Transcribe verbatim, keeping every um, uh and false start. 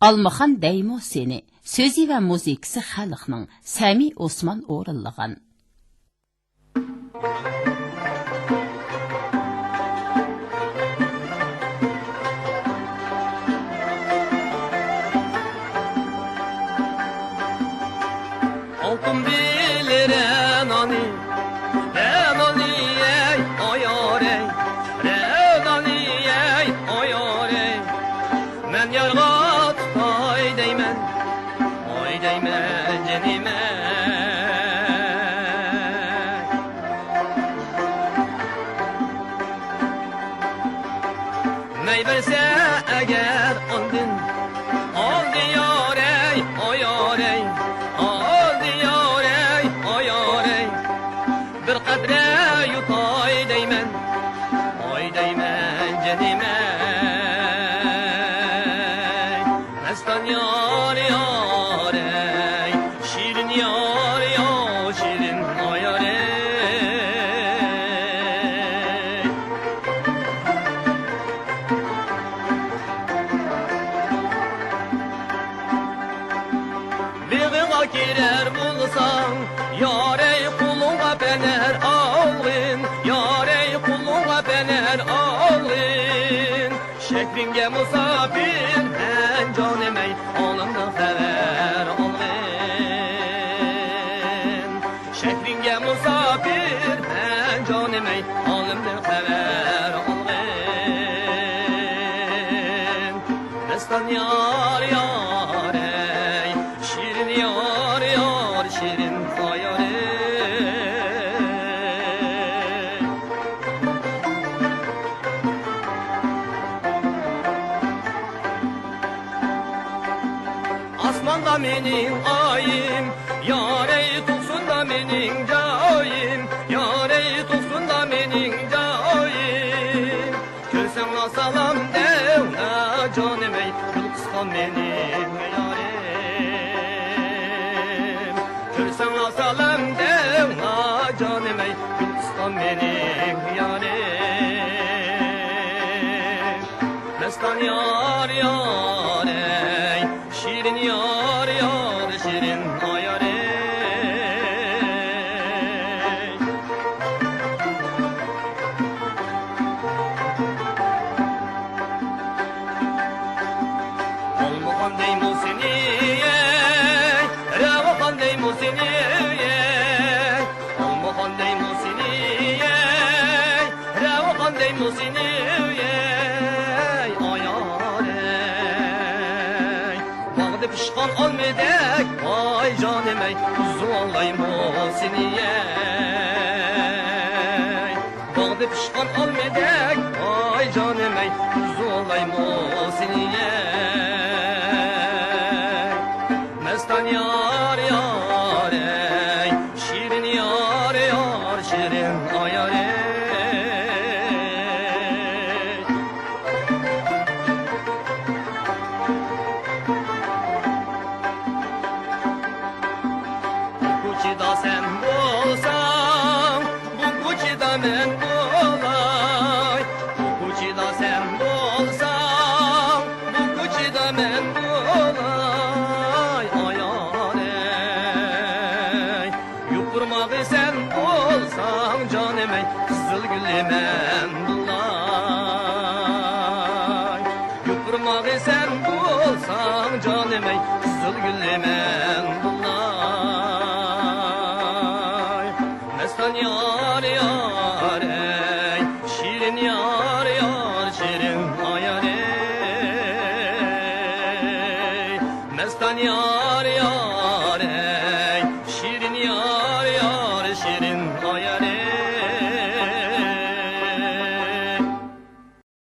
ئالمىخان دەيمۇ سېنى. سۆزى ۋە مۇزىكىسى خەلقنىڭ، سەمى ئوسمان ئورۇنلىغان. ئالتۇن بىللە رەنانى، رەنانى ئەي ئايارەي، رەنانى ئەي ئايارەي. مەن يارغا تۇتاي دەيمەن، ئاي دەيمەن جېنىم ئەي. مەي بەرسە ئەگەر ئاندىن، ئالدى يارەي، ئايارەي، ئالدى يارەي، ئايارەي. بىر قەترە يۇتاي دەيمەن، ئاي دەيمەن جېنىم ئەي. مەستان يار يارەي، شېرىن يار يار، شېرىن ئايارەي. بېغىغا كىرەر بولساڭ، يارەي قولۇڭغا پەنەر ئالغىن، يارەي قولۇڭغا پەنەر ئالغىن. شەھىرىڭگە مۇساپىرمەن جانىمەي، ئالىمدىن خەۋەر ئالغىن. شەھىرىڭگە مۇساپىرمەن جانىمەي، ئالىمدىن خەۋەر ئالغىن. مەستان يار يارەي، شېرىن يار يار، شېرىن ئايارەي. ئاسماندا مېنىڭ ئايىم، يارەي تۇغسۇندا مېنىڭ جايىم، يارەي تۇغسۇندا مېنىڭ جايىم. كۆرسەڭلا سالام دەڭلا جانىمەي، گۈل قىسقان مېنىڭ يارىم. كۆرسەڭلا سالام دەڭلا جانىمەي، گۈل قىسقان مېنىڭ يارىم. مەستان يار يار ئەي، شېرىن يار يار، شېرىن ئايارەي. ئالمىخان دەيمۇ سېنى ئەي، رەۋىخان دەيمۇ سېنى ئەي، ئالمىخان دەيمۇ سېنى ئەي، رەۋىخان دەيمۇ سېنى ئەي، ئايارەي. باغدا پىشقان ئالمىدەك، ۋاي جانىمەي، ئۇزۇۋالايمۇ سېنى ئەي. باغدا پىشقان ئالمىدەك، ۋاي جانىمەي، ئۇزۇۋالايمۇ سېنى ئەي. مەستان يار يار ئەي، شېرىن يار يار، شېرىن ئايارەي. بۇ كوچىدا سەن بولساڭ، بۇ كوچىدا مەن بولاي. بۇ كوچىدا سەن بولساڭ، بۇ كوچىدا مەن بولاي. ئايارەي، يوپۇرمىقى سەن بولساڭ جانىمەي، قىزىل گۈلى مەن بولاي. يوپۇرمىقى سەن بولساڭ جانىمەي، قىزىل گۈلى مەن بولاي. مەستان يار يار ئەي، شېرىن يار